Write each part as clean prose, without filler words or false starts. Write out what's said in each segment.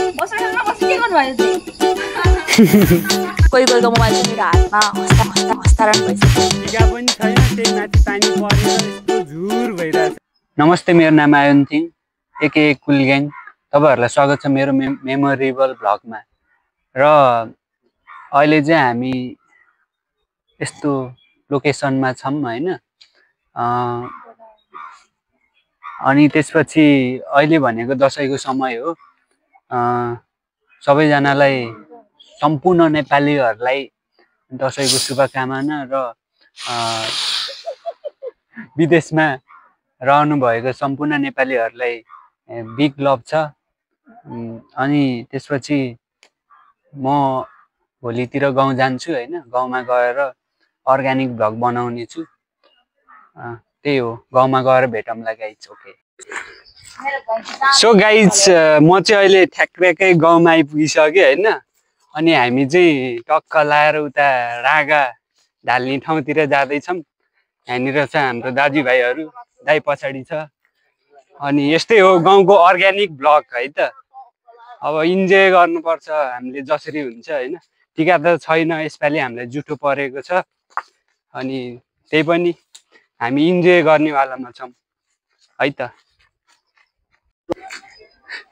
कोही कोहीको मोबाइल चाहिँ मेरो हातमा हस्तान्तरण भइसक्यो। नमस्ते, मेरो नाम आयुन थिङ एके कुल ग्याङ। तपाईहरुलाई स्वागत छ मेरो मेमोरेबल भ्लगमा। र अहिले चाहिँ हामी यस्तो लोकेसनमा छौं हैन। अनि त्यसपछि अहिले भनेको दशैंको समय हो। सबैजनालाई सम्पूर्ण नेपालीहरुलाई दशैंको शुभकामना र विदेशमा रहनु भएको सम्पूर्ण नेपालीहरुलाई बिग लभ छ। अनि त्यसपछि म भोलितिर गाउँ जान्छु हैन। गाउँमा गएर अर्गानिक भ्लग बनाउने छु। त्यही हो, गाउँमा गएर भेटौँला गाइज। ओके सो गाइज, म चाहिँ अहिले ठ्याक्कै गाउँमा आइपुगिसकेँ हैन। अनि हामी चाहिँ टक्क लाएर उता रागा ढाल्ने ठाउँतिर जाँदैछौँ। यहाँनिर छ हाम्रो दाजुभाइहरू, दाइ पछाडि छ। अनि यस्तै हो गाउँको अर्ग्यानिक भ्लग है त। अब इन्जोय गर्नुपर्छ हामीले जसरी हुन्छ हैन। टिका त छैन यसपालि, हामीलाई जुठो परेको छ। अनि त्यही पनि हामी इन्जोय गर्नेवालामा छौँ है त।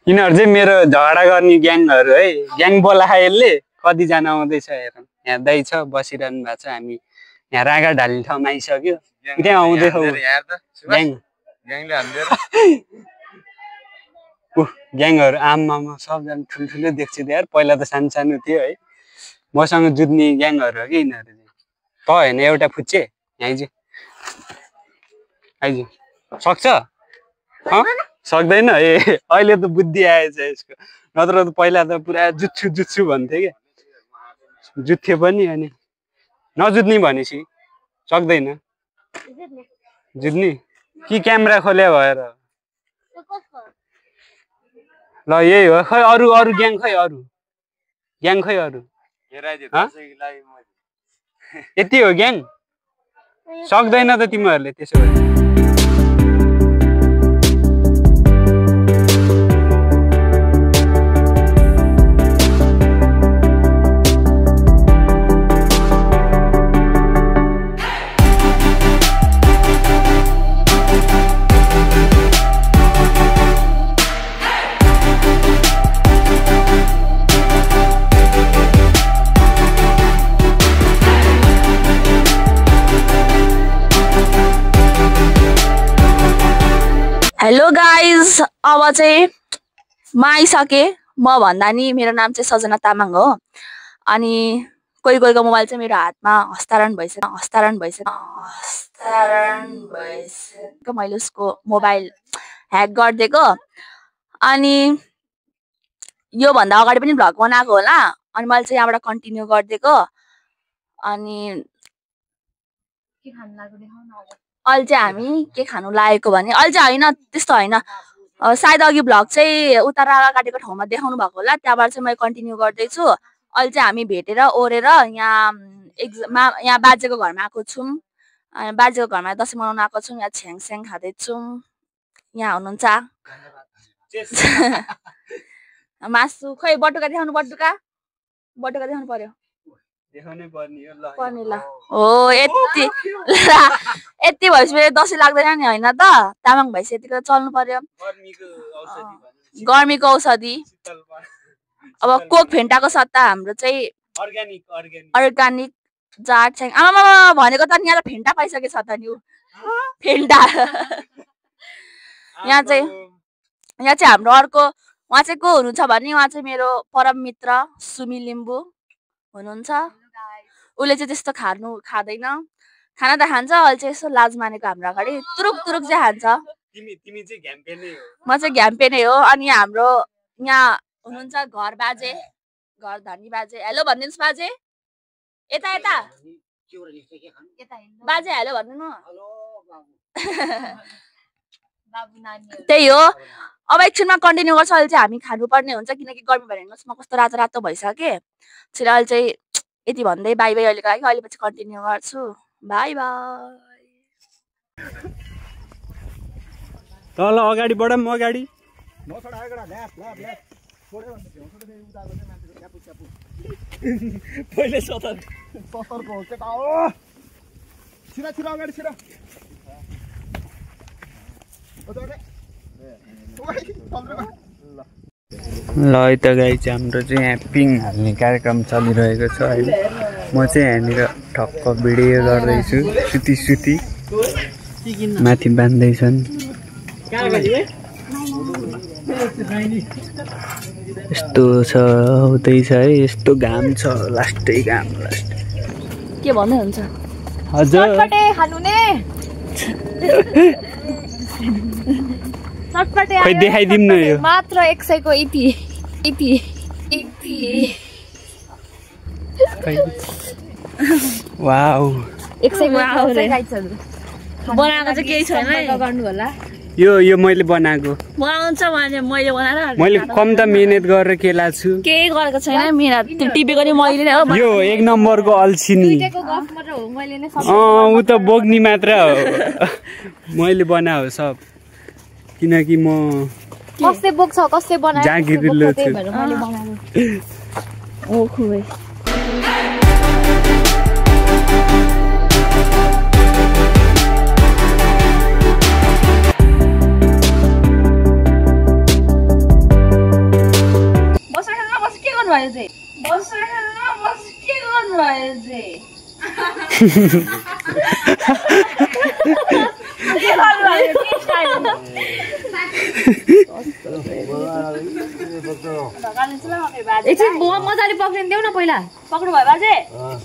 यिनीहरू चाहिँ मेरो झगडा गर्ने ग्याङहरू है। ग्याङ बोलाए यसले। कतिजना आउँदैछ हेरौँ। यहाँ दाइ छ, बसिरहनु भएको छ। हामी यहाँ रागा ढाल्ने ठाउँमा आइसक्यो। त्यहाँ आउँदैछ ग्याङहरू। आमामा सबजना ठुल्ठुलो देख्छु त यार। पहिला त सानो सानो थियो है। मसँग जुत्ने ग्याङहरू हो कि यिनीहरू चाहिँ। त होइन एउटा फुच्चे यहाँ चाहिँ आइज सक्छ? सक्दैन ए। अहिले त बुद्धि आएछ यसको, नत्र त पहिला त पुरा जुत्छु भन्थ्यो क्या। जुत्थ्यो पनि। अनि नजुत्ने भनेपछि सक्दैन जुत्ने कि क्यामेरा खोल्या भएर। ल यही हो। खै अरू ग्याङ खै अरू यति हो ग्याङ? सक्दैन त तिमीहरूले त्यसो भए। हेलो गाइज, अब चाहिँ म आइसकेँ। म भन्दा नि मेरो नाम चाहिँ सजना तामाङ हो। अनि कोही कोहीको मोबाइल चाहिँ मेरो हातमा हस्तान्तरण भइसक्यो। मैले उसको मोबाइल ह्याक गरिदिएको। अनि योभन्दा अगाडि पनि भ्लग बनाएको होला। अनि मैले चाहिँ यहाँबाट कन्टिन्यू गरिदिएको। अनि के खानु लाग्यो देखाउन। अहिले चाहिँ हामी के खानु लागेको भने, अहिले चाहिँ होइन त्यस्तो होइन, सायद अघि भ्लग चाहिँ उता रागा काटेको ठाउँमा देखाउनु भएको होला। त्यहाँबाट चाहिँ मैले कन्टिन्यू गर्दैछु। अहिले चाहिँ हामी भेटेर ओरेर यहाँ बाजेको घरमा आएको छौँ। बाजेको घरमा दसैँ मनाउन आएको छौँ। यहाँ छ्याङस्याङ खाँदैछौँ। यहाँ हुनुहुन्छ मासु। खै बटुका देखाउनु, बटुका देखाउनु पर्यो। पर्ने ल हो। यति भइसक्यो दसैँ लाग्दैन नि होइन त। तामाङ भइसक्यो यतिको चल्नु पर्यो। गर्मीको औषधि। अब कोक फेन्टाको सट्टा हाम्रो चाहिँ अर्ग्यानिक जाट छ्याङ। आमामा भनेको त नि यहाँ त फेन्टा पाइसकेको छ त नि। फेन्टा यहाँ चाहिँ हाम्रो अर्को उहाँ चाहिँ को हुनुहुन्छ भने, उहाँ चाहिँ मेरो परम मित्र सुमी लिम्बू हुनुहुन्छ। उसले चाहिँ त्यस्तो खाँदैन। खाना त खान्छ, अहिले चाहिँ यसो लाज मानेको हाम्रो अगाडि तुरुक चाहिँ खान्छ। म चाहिँ घ्याम्पे नै हो। अनि हाम्रो यहाँ हुनुहुन्छ घर बाजे, घर धनी बाजे। हेलो भनिदिनुहोस् बाजे। यता बाजे हेलो भनिदिनु। त्यही हो। अब एकछिनमा कन्टिन्यू गर्छ। अहिले चाहिँ हामी खानुपर्ने हुन्छ किनकि गर्मी भएर हेर्नुहोस् म कस्तो रातो भइसकेँ। अहिले चाहिँ यति भन्दै बाई बाई अहिलेको लागि। अहिले पछि कन्टिन्यू गर्छु। By by. तल अगाडि बढौँ, अगाडि पहिले 70 को केटा हो छिरा अगाडि छिरा ल है त गाइज हाम्रो चाहिँ यहाँ पिङ हाल्ने कार्यक्रम चलिरहेको छ अहिले म चाहिँ यहाँनिर ठक्क भिडियो गर्दैछु सुती माथि बान्दैछन् यस्तो छ हुँदैछ है यस्तो घाम छ लास्टै घाम लास्ट के भन्दै हुन्छ हजुर चटपटे खै देखाइदिउँ न यो मात्र 100 को इपी वाउ 100 को गाइसहरु बनाएको चाहिँ केही छैन गर्नु होला यो मैले बनाएको बनाउँछ मैले बनाएर मैले कम त मेहनत गरेर केला छु केही गरेको छैन मेहनत त्यो टिपेको नि मैले नै हो यो 1 नम्बरको अल्छिनी उ त बोक्नी मात्र हो मैले बनाएको सब किनकि म कसले बोक्छ कसले बनाएको जागिरिलो छु ओ खुबै एकछिन बुवा मजाले पक्रिन देऊ न पहिला पक्नु भयो बाजे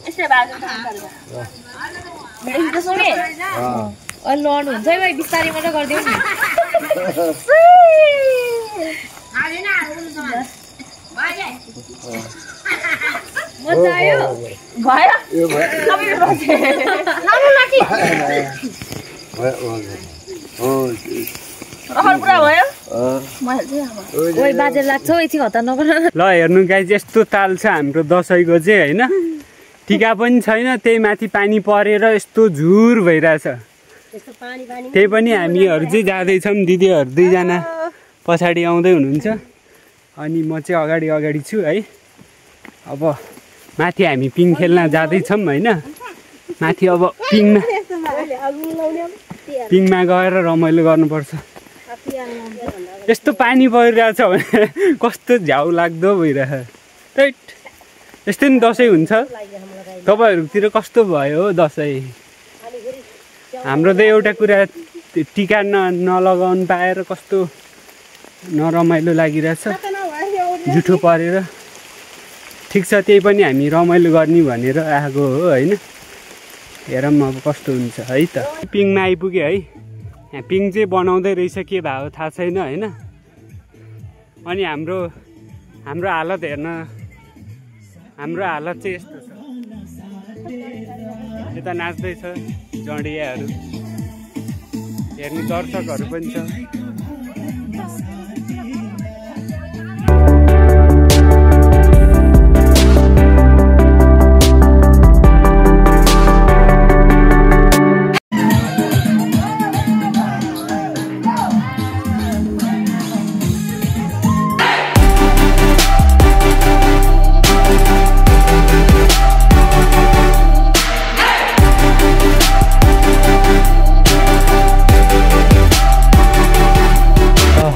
यस्तै बाजे भिडियो सुने अनि लड्नु हुन्छ है भाइ बिस्तारै मात्र गरिदेऊ नि मजा आयो भयो ओइ बाजे लाग्छ एकछिन हतार नगर ल हेर्नु गाइज यस्तो ताल छ हाम्रो दसैँको चाहिँ हैन टिका पनि छैन त्यही माथि पानी परेर यस्तो झुर भइरहेछ त्यही पनि हामीहरू चाहिँ जाँदैछौँ दिदीहरू 2 जना पछाडि आउँदै हुनुहुन्छ अनि म चाहिँ अगाडि छु है अब माथि हामी पिङ खेल्न जाँदैछौँ हैन माथि अब पिङमा गएर रमाइलो गर्नुपर्छ यस्तो पानी परिरहेछ भने कस्तो झ्याउ लाग्दो भइरहेछ टैट यस्तै नि दसैँ हुन्छ तपाईहरुतिर कस्तो भयो हो दसैँ हाम्रो त एउटा कुरा टिका नलगाउन पाएर कस्तो नरमाइलो लागिरहेछ जुठो परेर ठिक छ त्यही पनि हामी रमाइलो गर्ने भनेर आएको हो हैन हेरौँ अब कस्तो हुन्छ है त पिङमा आइपुग्यो है यहाँ पिङ चाहिँ बनाउँदै रहेछ के भयो थाहा छैन हैन अनि हाम्रो हालत हेर्न हाम्रो हालत चाहिँ यस्तो छ यता नाच्दैछ जडियाहरू हेर्नु दर्शकहरू पनि छ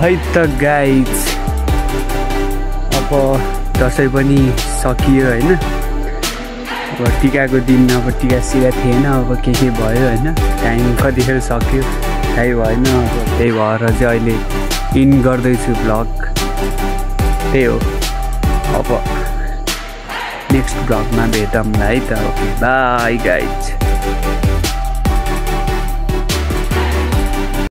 है त गाइज अब दसैँ पनि सकियो हैन अब टिकाको दिन अब टिका सिका थिएन अब के भयो हैन टाइम कतिखेर सक्यो थाहै भएन अब त्यही भएर चाहिँ अहिले इन गर्दैछु भ्लग त्यही हो अब नेक्स्ट भ्लगमा भेटौँला है त ओके बाई गाइज